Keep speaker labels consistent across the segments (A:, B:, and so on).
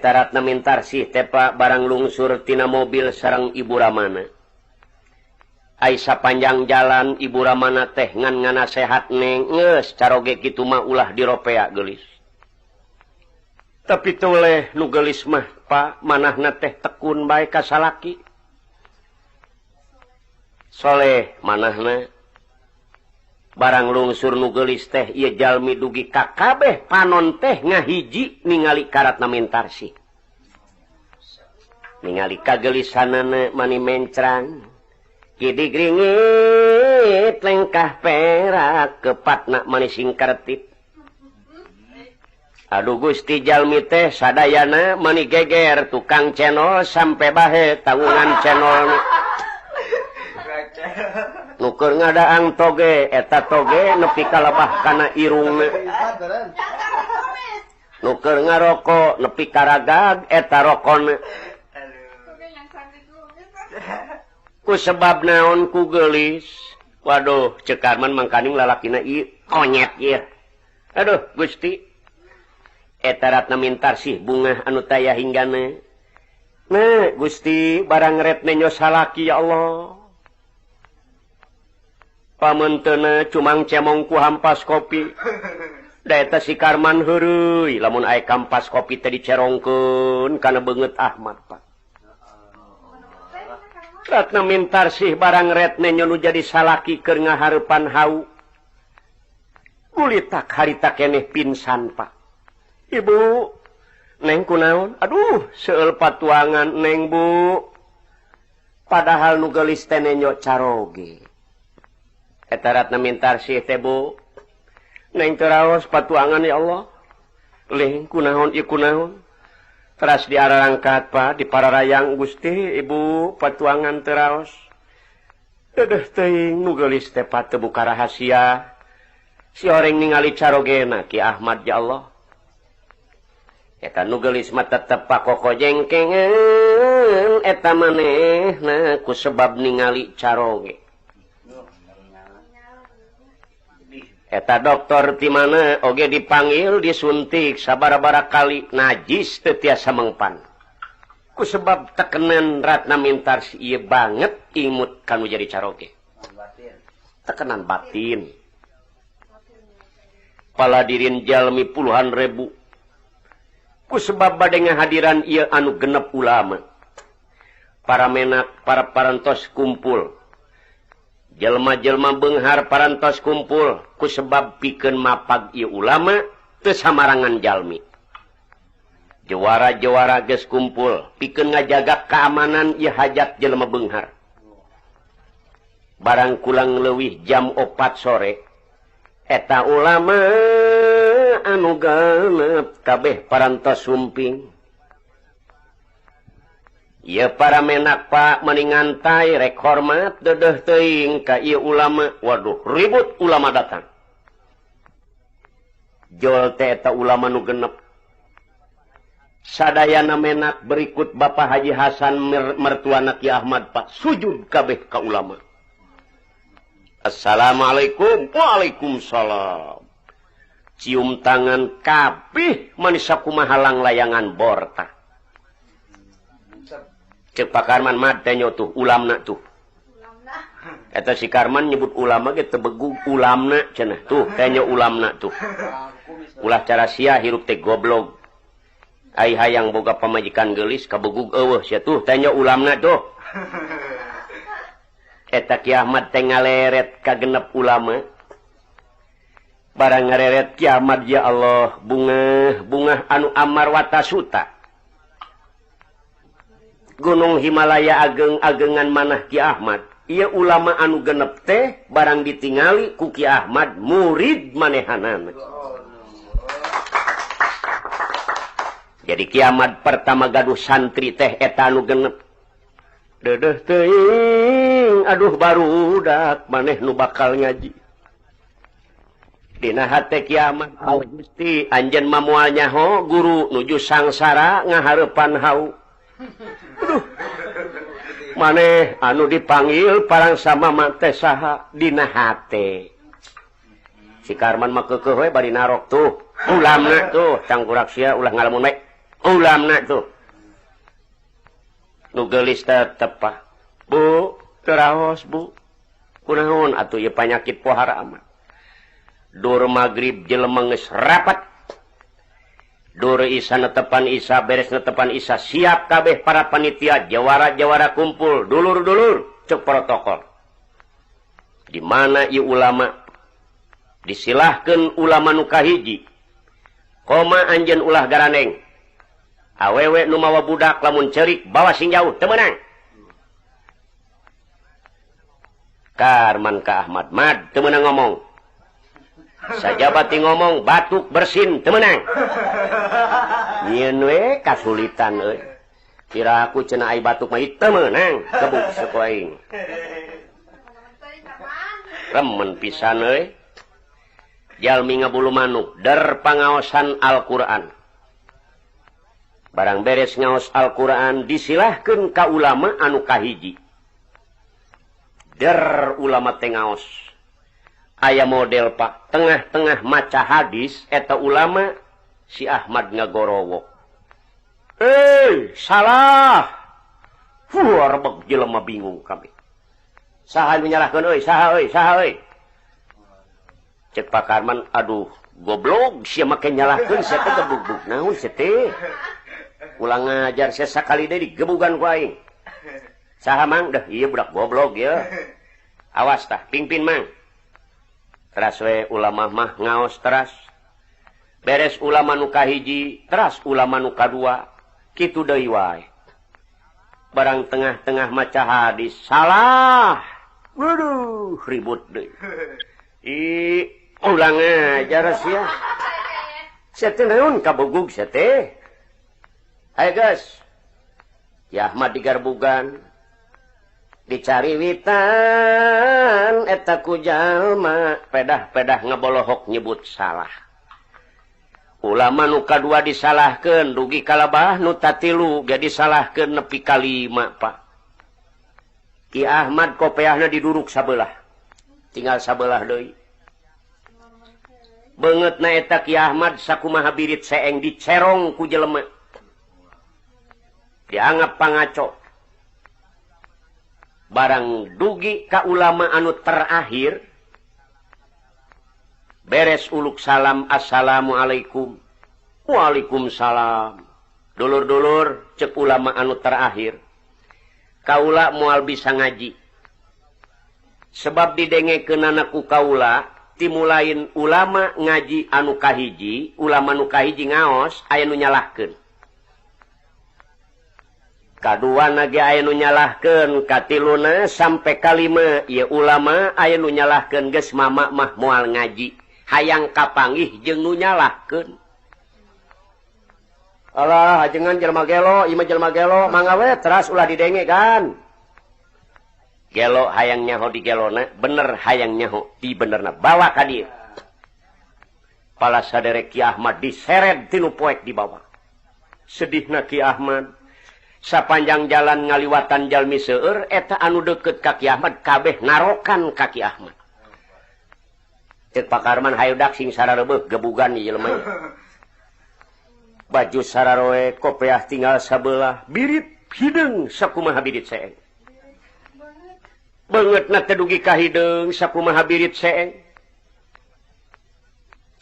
A: Eta Ratna Mintarsih teh, Pak, barang lungsur tina mobil sareng Ibu Ramana. Ai sapanjang jalan Ibu Ramana teh ngan nganasehat, "Neng, geus caroge kitu mah ulah diropea, geulis." Tapi toleh nu geulis mah, Pak, manahna teh tekun bae ka salaki. Soleh manahna. Barang lungsur nu geulis teh, ieu jalmi dugi ka kabeh panon teh ngahiji ningali ka Ratna Mintarsih. Ningali kagelisanana mani mencrang. Kidi gringit lengkah perak kepatna mani singkertip. Aduh Gusti, jalmi teh sadayana mani geger, tukang cenol sampai bahe tanggungan cenol. Nu keur ngadaang toge, eta toge nepi kalebah kana irungna. Nu keur ngaroko nepi karagag eta rokona. Ku sebab naon? Ku gelis. Waduh, cek Karman, mangkaning lalakina ieu konyet ieu. Aduh Gusti, eta Ratna Mintarsih bungah anu taya hinggana. Nah Gusti, barang ret nenyo salaki, ya Allah. Pamentena cumang cemong ku hampas kopi. Da eta si Karman heureuy, lamun aya kampas kopi teh dicerongkeun kana beungeut Ahmad, Pak. Ratna Mintarsih barang ret nenyo nu jadi salaki keur ngahareupan hau. Kulitak harita keneh pingsan, Pak. Ibu, Neng, kunaon? Aduh, seueul patuangan Neng, Bu. Padahal nu geulis teh nenyo caroge. Eta Ratna Mintarsih teh, Bu. Neng teraos patuangan, ya Allah. Ling kunaon ieu, kunaon? Teras diarangkat, Pak, di pararayang, Gusti, Ibu patuangan teraos. Dedeh teuing nu geulis teh, Pak, teu buka rahasia. Si oreng ningali carogena Ki Ahmad, ya Allah. Eta nu geulis mah tetep pakoko jengkengan eta manehna ku sebab ningali caroge. Eta dokter ti mana oge dipanggil, disuntik sabara-bara kali, najis teu tiasa mengpan. Ku sebab tekenan Ratna Mintarsih ieu banget imut kanu jadi caroge. Tekanan batin. Paladirin jalmi puluhan ribu. Ku sebab bade ngahadiran ieu anu genep ulama. Para menak, para parantos kumpul. Jelma-jelma beunghar parantos kumpul ku sebab pikeun mapag ieu ulama teu samarangan jalmi. Jawara-jawara geus kumpul pikeun ngajaga keamanan ieu hajat jelema beunghar. Barang kulang leuwih jam 4 sore, eta ulama anu genep kabeh parantos sumping. Ieu para menak, Pak, meni ngantay rek hormat dedeh teuing ka ieu ulama. Waduh, ribut, ulama datang. Jol teh eta ulama nu genep. Sadayana menak berikut Bapak Haji Hasan, mertuana Ki Ahmad, Pak, sujud kabeh ka ulama. Assalamualaikum. Waalaikumsalam. Cium tangan kabeh mani sakumaha layangan borta. Cek Pak Karman mah tenyo tuh ulamna tuh. Eta si Karman nyebut ulama ge teu begug, ulamna cenah tuh, tenyo ulamna tuh. Ulah cara sia hirup teh goblok. Ai hayang boga pamajikan geulis kabegug eueuh sia, tuh tenyo ulamna tuh. Eta Ki Ahmad teh ngaleret ka genep ulama. Barang ngareret Ki Ahmad, ya Allah, bunga bunga anu amar watasuta. Gunung Himalaya ageng-agengan manah Ki Ahmad. Ieu ulama anu genep teh barang ditingali ku Ki Ahmad murid manehanana. Jadi Ki Ahmad pertama gaduh santri teh eta anu genep. Dedeh teuing, aduh barudak maneh nu bakal ngaji. Dina hate Ki Ahmad, oh Gusti, anjeun mah moal nyaho guru nuju sangsara ngahareupan hau. Aduh. Maneh anu dipanggil parang sama teh saha dina hate. Si Karman mah keukeuh we bari narok, tuh. Ulamna tuh, cangkurak sia ulah ngalamun we. Ulamna tuh. Nu geulis tetep Pak. Bu, teu raos Bu. Kunaon atuh ieu panyakit pohara amat. Dur magrib jelema geus rapat. Dur isa netepan isa, beres netepan isa, siap kabeh para panitia, jawara-jawara kumpul, dulur-dulur, cek protokol. Di mana ieu ulama? Disilahkeun ulama nu kahiji. Koma anjeun ulah garandeng. Awewe nu mawa budak lamun ceurik bawa sing jauh, teu meunang. Karman ka Ahmad Mad teu meunang ngomong. Sajabati ngomong batuk bersin teu meunang. Nyieun we kasulitan euy. Kira aku cenah ai batuk mah teu meunang, gebuk saku aing. Remen pisan euy. Jalmi ngabulu manuk der pangaosan Al-Qur'an. Barang beres ngaos Al-Qur'an disilahkeun ka ulama anu kahiji. Der ulama teh ngaos. Aya model Pak, tengah-tengah maca hadis eta ulama si Ahmad ngagorowok. Salah. Fuh, rebeg jelema bingung kami. Saha nu nyalahkeun euy? Saha euy? Saha euy? Cek Pak Karman, aduh, goblok sia make nyalahkeun sia teh gebug-gebug naon sia teh. Ulang ngajar sia sakali deui digebugan ku aing. Saha mang? Dah ieu budak goblok ieu. Awas tah, pingpin mang. Teras we ulama mah ngaos teras. Beres ulama nu kahiji, teras ulama nu kadua. Kitu deui wae. Barang tengah-tengah maca hadis salah. Waduh, ribut deui. Ih, ulang ngajar sia. Sia teh naon kabugug sia teh? Ayo guys. Ya Ahmad digarbugan. Dicari witan eta ku jalma pedah-pedah ngabolohok nyebut salah. Ulama nu kadua disalahkeun dugi kalabah nu tatilu ge disalahkeun nepi ka lima Pak. Ki Ahmad kopeahna diduruk sabelah. Tinggal sabelah deui. Beungeutna eta Ki Ahmad sakumaha birit seeng dicerong ku jelema. Dianggap pangaco. Barang dugi ka ulama anu terakhir beres uluk salam assalamualaikum waalaikumsalam dulur-dulur cek ulama anu terakhir kaula moal bisa ngaji sebab didengekeunana ku kaula timulain ulama ngaji anu kahiji ulama nu kahiji ngaos aya nu nyalahkeun kaduana ge aya nu nyalahkeun katiluna sampai kalima ieu ulama aya nu nyalahkeun geus mama mah moal ngaji hayang kapanggih jeung nu nyalahkeun. Alah ajengan jelema gelo ieu mah jelema gelo mangga we teras ulah didenge kan. Gelo hayang nyaho di gelona bener hayang nyaho di benerna bawa ka dieu. Pala saderek Ki Ahmad diseret tinu poek dibawa. Sedihna Ki Ahmad. Sapanjang jalan ngaliwatan jalmi seueur eta anu deukeut ka Ki Ahmad kabeh narokan ka Ki Ahmad. Cek Pak Karman hayu dak sing sarareubeuh gebugan ieu jelema. Baju sararoe kopeah tinggal sabelah birit hideung sakumaha birit seeng. Beungeutna teh dugi ka hideung sakumaha birit seeng.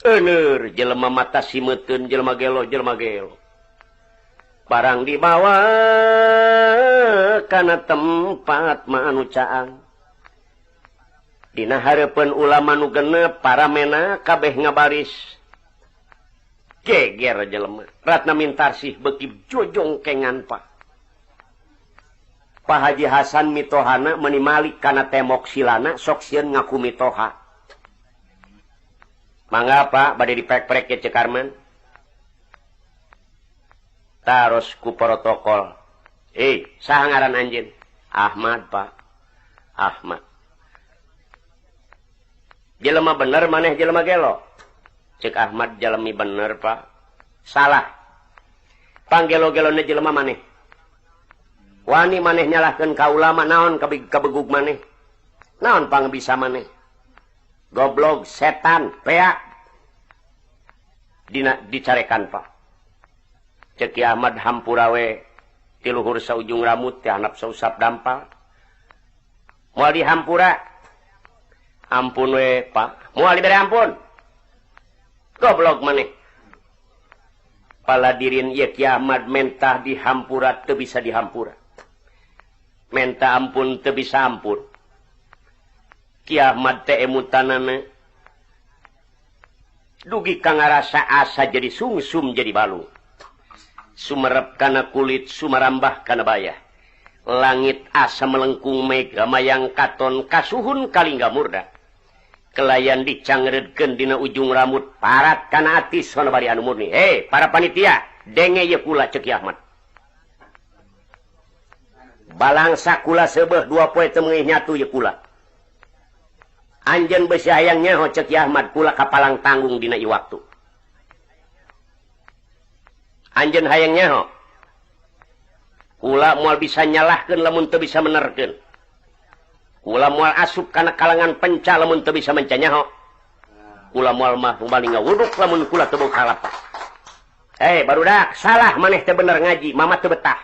A: Euneur jelema mata simeuteun jelema gelo jelema gelo. Barang dibawa kana tempat mah anu caang. Dina hareupeun ulama nu genep paramena kabeh ngabaris. Geger jelema. Ratna Mintarsih beuki jojongkengan Pak. Pak Haji Hasan mitohana meuni malik kana temok silana sok sieun ngaku mitoha. Mangga Pak bade diprek-prek ke Ceu Karman. Taros ku protokol. Saha ngaran anjeun? Ahmad Pak. Ahmad. Jelema bener maneh jelema gelo? Cek Ahmad jalmi bener Pak. Salah. Panggelo-gelona jelema maneh. Wani maneh nyalahkeun ka ulama naon kabegug maneh? Naon pangbisa maneh? Goblok setan peak. Dina dicarekan Pak. Cek Ki Ahmad hampura we ti luhur saujung rambut ti handap sausap dampal. Moal dihampura. Ampun we, Pak. Moal dibere ampun. Goblok maneh. Paladirin ieu Ki Ahmad mentah dihampura teu bisa dihampura. Menta ampun teu bisa ampun. Ki Ahmad teh emutanana dugi ka ngarasa asa jadi sungsum jadi balung. Sumerep kana kulit, sumarambah kana bayah. Langit asa melengkung mega mayang katon kasuhun kalingga murda. Kelayan dicangreudkeun dina ujung rambut parat kana ati sona bari anu murni. Hei, para panitia, denge ieu kula cek Ki Ahmad. Balangsa kula seubeuh 2 poe teu meungih nyatu ieu kula. Anjeun beusi hayang nyaho cek Ki Ahmad kula kapalang tanggung dina ieu waktu. Anjeun hayang nyaho. Kula moal bisa nyalahkeun lamun teu bisa menerkeun. Kula moal asup kana kalangan penca lamun teu bisa menca nyaho. Kula moal mah bali ngawuduk lamun kula teu boga kalapa. Hei barudak, salah maneh teu bener ngaji, mama teu betah.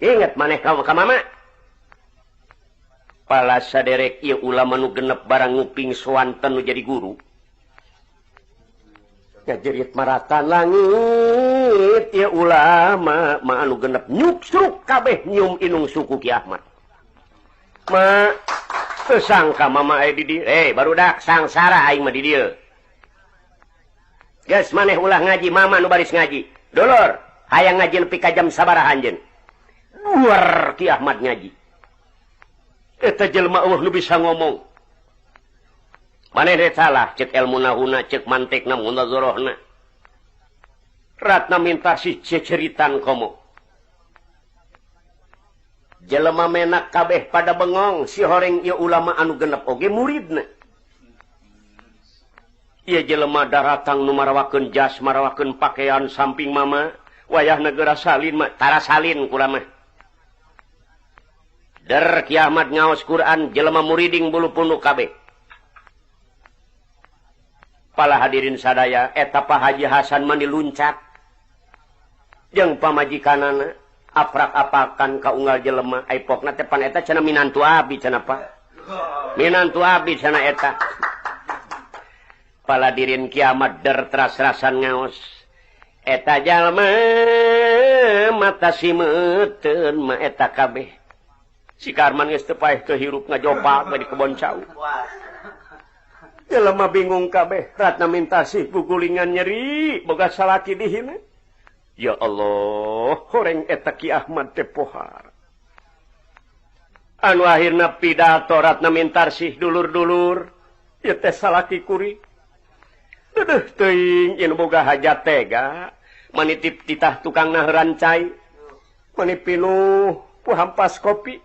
A: Ingat maneh ka mama. Pala saderek ieu ulama nu genep barang nguping soanten nu jadi guru. Ngajerit maratan langit ieu ulama ma anu genep nyuksruk kabeh nyium inung suku Ki Ahmad. Ma teu sangka mama aya di dieu. Barudak sangsara aing mah di dieu. Geus maneh ulah ngaji, mama nu baris ngaji. Dulur, hayang ngaji nepi ka jam sabaraha anjeun? Luar Ki Ahmad ngaji. Eta jelema eueuh nu bisa ngomong. Maneh teh salah cek ilmu nahuna, cek mantekna munazarahna. Ratna minta si ceceritan komo. Jelema menak kabeh pada bengong si horeng ieu ulama anu genep oge muridna. Ieu jelema daratang nu marawakeun jas, marawakeun pakaian samping mama, wayahna geura salin mah tara salin kula mah. Der Ki Ahmad ngaos Quran jelema muriding bulu punduk kabeh. Pala hadirin sadaya eta Pak Haji Hasan mani luncat. Jeung pamajikanana aprak-apakan ka unggal jelema ai pokna teh pan eta cenah minantu abdi cenah Pak. Minantu abdi cenah eta. Paladirin Ki Ahmad der teras-rasan ngaos. Eta jalma mata simeuteun mah eta kabeh. Si Karman geus teu paeh teu hirup ngajopak we di kebon cau. Jelema bingung kabeh, Ratna Mintasih gugulingan nyeri boga salaki dihina. Ya Allah, horeng eta Ki Ahmad teh pohar. Anu akhirna pidato Ratna Mintarsih dulur-dulur, ieu teh salaki kuring. Deudeuh teuing ieu boga hajat tega, manitip titah tukang naheuran cai. Mani pinuh ku hampas kopi.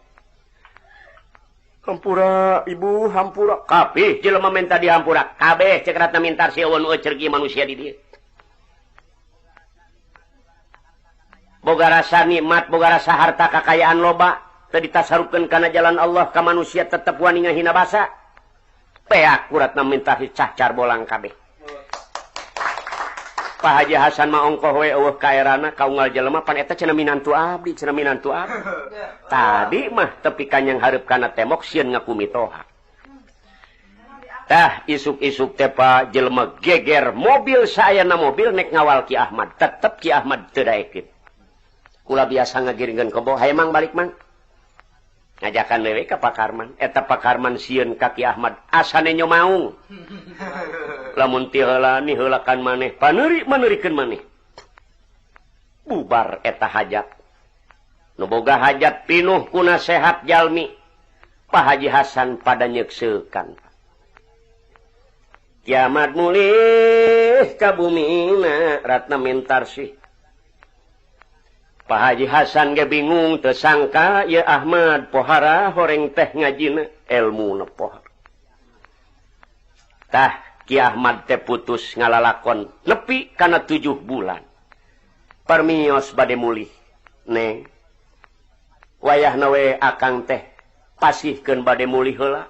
A: Hampura ibu, hampura kabeh jelema menta dihampura kabeh cek Ratna Mintarsih eueun euceurgi manusia di dieu. Boga rasa nikmat, boga rasa harta kakayaan loba teu ditasarupkeun kana jalan Allah ka manusia tetep wani ngahina basa. Peak ku Ratna Mintarsih cahcar bolang kabeh. Pak Haji Hasan mah ongkoh we eueuh kaerana ka unggal jelema pan eta cenah minantu abdi, cenah minantu abdi. Tadi mah tepi ka nyang hareup kana tembok sieun ngaku mitoha. Tah isuk-isuk teh Pak jelema geger mobil saayana mobil nek ngawal Ki Ahmad, tetep Ki Ahmad teu daekeun. Kula biasa ngagiringkeun kebo, hayu mang balik mang. Ngajakan dewe ka Pak Karman, eta Pak Karman sieun ka Ki Ahmad asane nyomaung. Lamun ti heula ni heulakan maneh, paneuri maneurikeun maneh. Bubar eta hajat. Nu boga hajat pinuh ku nasehat jalmi. Pak Haji Hasan pada nyekseukan. Kiamat mulih ka bumina Ratna Mintarsih. Pak Haji Hasan ge bingung teu sangka ieu Ahmad pohara horeng teh ngajina elmuna pohara. Tah Ki Ahmad teh putus ngalalakon nepi kana 7 bulan. Permios bade mulih. Neng wayahna we akang teh pasihkeun bade mulih heula.